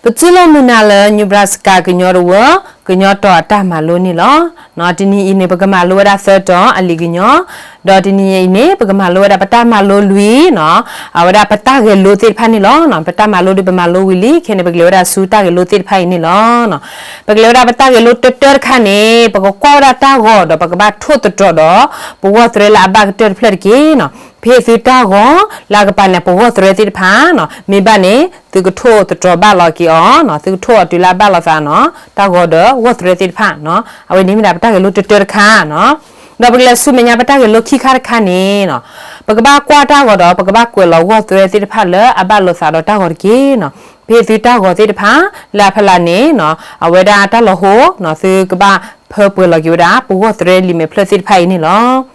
ပတူၢ်လိာ်မုာ်နၤလၢ Nebraska ကညီတဝၢ ကညီတီၤအတၢ်မၤလိန့ၣ်လီၤ. တနံၤအံၤန့ၣ် ပကမၤလိဝဲဒၣ်သၢတီၤအလံာ်ကညီ, ဒီးတနံၤအံၤန့ၣ် ပကမၤလိဝဲဒၣ်ပတၢ်မၤလိလွံၢ်နီၤ, အဝဲဒၣ်ပတၢ်ဂဲၤလိသ့ၣ်တဖၣ်န့ၣ်လီၤ. ပတၢ်မၤလိဒီးပမၤလိဝံၤလံ, ခဲန့ၣ် ပကလဲၤဝဲဒၣ်ဆူတၢ်ဂဲၤလိသ့ၣ်တဖၣ်အံၤန့ၣ်လီၤ. ပကလဲၤဝဲဒၣ်ပတၢ်ဂဲၤလိတၢတၢတခါန့ၣ် ပကကွၢ်ဝဲဒၣ်တၢ်ဂီၤဒီး ပကဘၣ်ထိၣ်သတြီၤဒီး ပဂီၢ်သရဲလၢအဘၣ်ကတၢၢ်တဖျၢၣ်တက့ၢ်နီၤ. ဖဲသုတၢ်ဂီၤလၢအကပၤန့ၣ် ပဂီၢ်သရဲသ့ၣ်တဖၣ်နီၤ, မ့ၢ်ဘၣ်န့ၣ် သုကထိၣ်သတြီၤဘၣ်လီၤက့ၤအီၤနီၤ, သုကထိၣ်အီၤတုၤလၢအဘၣ်လိာ်သးနီၤ, တၢ်ဂီၤဒီးဂီၢ်သရဲသ့ၣ်တဖၣ်နီၤ. အဝဲန့ၣ်မ့ၢ်ဒၣ်ပတၢ်ဂဲၤလိတၢတၢတခါနီၤ. ဒီးပကလဲၤဆူမဲာ်ညါပတၢ်ဂဲၤလိခံခါတခါန့ၣ်နီၤ, ပကဘၣ်ကွၢ်တၢ်ဂီၤဒီး ပကဘၣ်ကွဲးလီၤဂီၢ်သရဲသ့ၣ်တဖၣ်လၢအဘၣ်လိာ်သးဒီးတၢ်ဂီၤတက့ၢ်နီၤ. ဖဲသုတၢ်ဂီၤသ့ၣ်တဖၣ် လၢအဖီလာ်န့ၣ်နီၤ, အဝဲဒၣ်တၢ်လီၤဟိနီၤ, သုကဘၣ်ဖၢပှဲၤလီၤက့ၤဝဲဒၣ် ပဂီၢ်သရဲလံာ်မဲာ်ဖျၢၣ်သ့ၣ်တဖၣ်အံၤန့ၣ်လီၤ.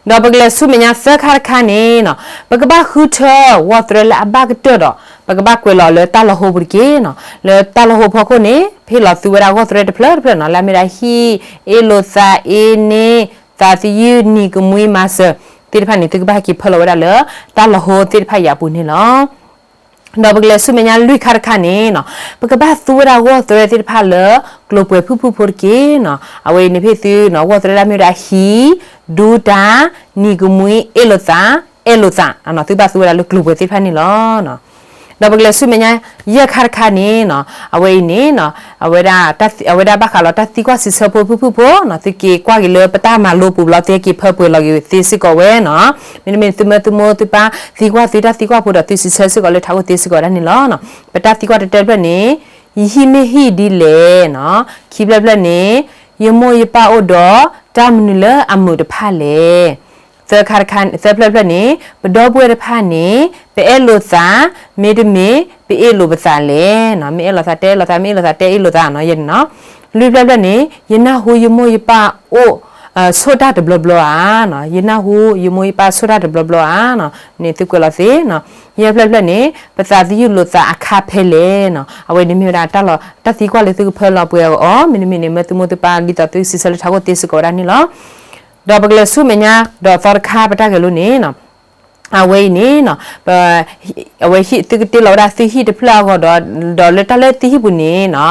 ဒီးပကလဲၤဆူမဲာ်ညါသၢခါတခါန့ၣ်နီၤ, ပကဘၣ်ဃုထၢဂီၢ်သရဲလၢအဘၣ်ကတၢၢ်ဒီး ပကဘၣ်ကွဲးလီၤလၢတၢ်လီၤဟိပူၤတက့ၢ်နီၤ. လၢတၢ်လီၤဟိဖီခိၣ်န့ၣ် ဟ့ၣ်လီၤသုဝဲဒၣ်ဂီၢ်သရဲတဖျၢၣ်တဖျၢၣ်နီၤ, လၢအမ့ၢ်ဒၣ်ဟံၣ်, အ့ၣ်လိာ်သး, အ့န့, သးသယုၢ်, နံၤကမှံ, မၤစၢၤ သ့ၣ်တဖၣ်န့ၣ် သုကဘၣ်ဟဲက့ၤဖၢလီၤဝဲဒၣ်လၢ တၢ်လီၤဟိသ့ၣ်တဖၣ်အံၤအပူၤန့ၣ်လီၤ. ဒီးပကလဲၤဆူမဲာ်ညါလွံၢ်ခါတခါန့ၣ်နီၤ, ပကဘၣ်သူဝဲဒၣ်ဂီၢ်သရဲသ့ၣ်တဖၣ်လၢ ကျိၤပှဲၤဖုၣ်ဖုၣ်ဖိတက့ၢ်နီၤ. အဝဲအံၤန့ၣ်ဖဲသုနီၤ, ဂီၢ်သရဲလၢအမ့ၢ်ဝဲဒၣ်ဟံၣ်, ဒူတၢ်, နံၤကမှံ, အ့ၣ်လိာ်သး, အဲၣ်လိာ်သး, သုဘၣ်သူဝဲဒၣ်လၢကျိၤပှဲၤသ့ၣ်တဖၣ်န့ၣ်လီၤ. ဒီးပကလဲၤဆူမဲာ်ညါယဲၢ်ခါတခါန့ၣ်နီၤ, အဝဲအံၤန့ၣ် အဝဲဒၣ်ဘၣ်ဃးလီၤတၢ်သံကွၢ်စံးဆၢဖိဖုၣ်ဖုၣ်ဖိနီၤ, သုက့ၤကွၢ်က့ၤလၢပတၢ်မၤလိပူၤဘျီ သုဟဲက့ၤဖၢပှဲၤလီၤက့ၤသ့စ့ၢ်ကီးဝဲနီၤ. မ့တမ့ၢ်သုမၢသုမိၢ်သုပၢ်သံကွၢ်သုတၢ်သံကွၢ်ဖိဒီး သုစံးဆၢစ့ၢ်ကီးလၢထးခိၣ်သ့စ့ၢ်ကီးဝဲဒၣ်န့ၣ်လီၤ. ပတၢ်သံကွၢ်တတၢတဖျၢၣ်န့ၣ်, ယဟံၣ်မ့ၢ်ဟံၣ်ဒ်လဲၣ်နီၤ. ခံဖျၢၣ်တဖျၢၣ်န့ၣ်, ယမိၢ်ယပၢ်အိၣ်ဒီးတၢ်မနုၤလၢအမုာ်တဖၣ်လဲၣ်. သၢခါတခါ, သၢဖျၢၣ်တဖျၢၣ်န့ၣ်, ပဒီပုၢ်ဝဲၢ်တဖၣ်န့ၣ် ပအဲၣ်လိာ်သး မ့တမ့ၢ်ပအ့ၣ်လိာ်ပသးလဲၣ်. မ့ၢ်အဲၣ်လိာ်သးတဲအဲၣ်လိာ်သး, မ့ၢ်အ့ၣ်လိာ်သးတဲအ့ၣ်လိာ်သးနီၤ, ယဲန့ၣ်နီၤ. လွံၢ်ဖျၢၣ်တဖျၢၣ်န့ၣ်, ယနၢ်ဟူယမိၢ်ယပၢ်အိၣ် ဆိၣ်တၢ်တဘျီဘျီဧါ. ယနၢ်ဟူယမိၢ်ယပၢ်ဆိၣ်တၢ်တဘျီဘျီဧါ. န့ၣ်သုကွဲးလီၤသ့နီၤ. ယဲၢ်ဖျၢၣ်တဖျၢၣ်န့ၣ်, ပသးသယုၢ်လိာ်သးအခါဖဲလဲၣ်နီၤ. အဝဲန့ၣ်မ့ၢ်ဝဲဒၣ်တၢ်လီၤ, တၢ်သံကွၢ်လၢသုကဖၢလီၤပှဲၤအီၤ, မ့တမ့ၢ်န့ၣ် မၢသုမိၢ်သုပၢ်ဒ်သိးသုစံးဆၢလၢထးခိၣ်သ့စ့ၢ်ကီးဝဲဒၣ်န့ၣ်လီၤ. ဒီးပကလဲၤဆူမဲာ်ညါ ဒီးသီတခါပတၢ်ဂဲၤလိန့ၣ်နီၤ, အဝဲအံၤန့ၣ်နီၤ, အဝဲဟံၣ်သုကတ့လီၤဝဲဒၣ်သုဟံၣ်တဖျၢၣ်အဂီၢ်ဒီး, ဒီးလၢတၢ်လၢသုဟံၣ်ပူၤန့ၣ်နီၤ,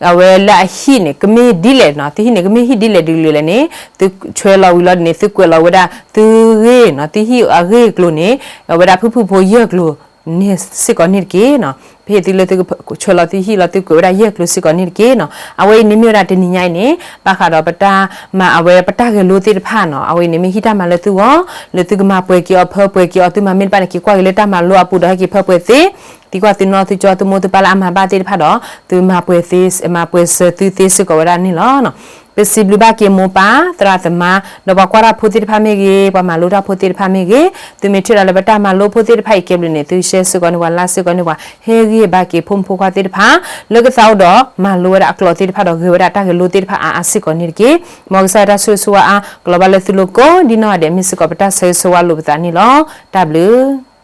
အဝဲလၢအဟံၣ်န့ၣ် ကမ့ၢ်ဒ်လဲၣ်နီၤ, သုဟံၣ်န့ၣ် ကမ့ၢ်ဟံၣ်ဒ်လဲၣ်ဒ်လဲၣ်န့ၣ်, သုဆွဲလီၤဝံၤလီၤန့ၣ် သုကွဲးလီၤဝဲဒၣ်သုဂ့ၢ်နီၤ, သုဟံၣ်အဂ့ၢ်အကျိၤန့ၣ်, အဝဲဒၣ်ဖုၣ်ဖုၣ်ဖိယဲၢ်ကျိၤန့ၣ်စ့ၢ်ကီးန့ၣ်တက့ၢ်နီၤ. ဖဲသုလၢသုကဆွဲလီၤသုဟံၣ်လီၤ သုကွဲးဝဲဒၣ်ယဲၢ်ကျိၤစ့ၢ်ကီးန့ၣ်တက့ၢ်နီၤ. အဝဲအံၤန့ၣ်မ့ၢ်ဝဲဒၣ်တနံၤညါအံၤန့ၣ်, ဘၣ်ဃးဒီးပတၢ်မၤအဝဲပတၢ်ဂဲၤလိသ့ၣ်တဖၣ်နီၤ, အဝဲအံၤန့ၣ်မ့ၢ်ဟံၣ်တၢ်မၤလၢသုဂီၢ်, လၢသုကမၤပှဲၤက့ၤအီၤဖၢပှဲၤက့ၤအီၤ, သုမၤမ့ၢ်တဘၣ်န့ၣ် က့ၤကွၢ်က့ၤလၢတၢ်မၤလိအပူၤဒီးဟဲက့ၤဖၢပှဲၤသ့, သံကွၢ်သုနီၢ်သုကၠီသုမိၢ်သုပၢ်လၢအမၤဘၣ်သ့ၣ်တဖၣ်ဒီး, သုမၤပှဲၤသ့, မၤပှဲၤစၢၤသုသ့စ့ၢ်ကီးဝဲဒၣ်န့ၣ်လီၤ. ပစံးဘျုးဘၣ်က့ၤမိၢ်ပၢ်သရၣ်သမါ, ဒီးပှၤကွၢ်တၢ်ဖိသ့ၣ်တဖၣ်မ့ၢ်ဂ့ၤ, ပှၤမၤလိတၢ်ဖိသ့ၣ်တဖၣ်မ့ၢ်ဂ့ၤ, သုမ့ၢ်ထံၣ်ဒီးလၢပတၢ်မၤလိဖိသ့ၣ်တဖၣ်အံၤကဲဘျုးန့ၣ် သုရှဲစ့ၢ်ကီးန့ၢ်ပှၤ like စ့ၢ်ကီးန့ၢ်ပှၤ, ဟ့ၣ်ဂံၢ်ဘါက့ၤဖိမုၣ်ဖိခွါသ့ၣ်တဖၣ်, လၢကသးအိၣ်ဒီးမၤလိဝဲဒၣ်အကျိာ်သ့ၣ်တဖၣ်ဒီး ဂဲၤဝဲဒၣ်တၢ်ဂဲၤလိသ့ၣ်တဖၣ်အါအါစ့ၢ်ကီးန့ၣ်တက့ၢ်. မ်ကစၢ်ယွၤတၢ်ဆိၣ်ဂ့ၤဆိၣ်ဝါအါ ကလီၤဘၣ်လၢသုလိၤကိးဒ်နီၢ်ဂၤဒဲး မ့ၢ်စ့ၢ်ကီးပတၢ်ဆိၣ်ဂ့ၤဆိၣ်ဝါလိာ်ပသးန့ၣ်လီၤ. တၢ်ဘျုး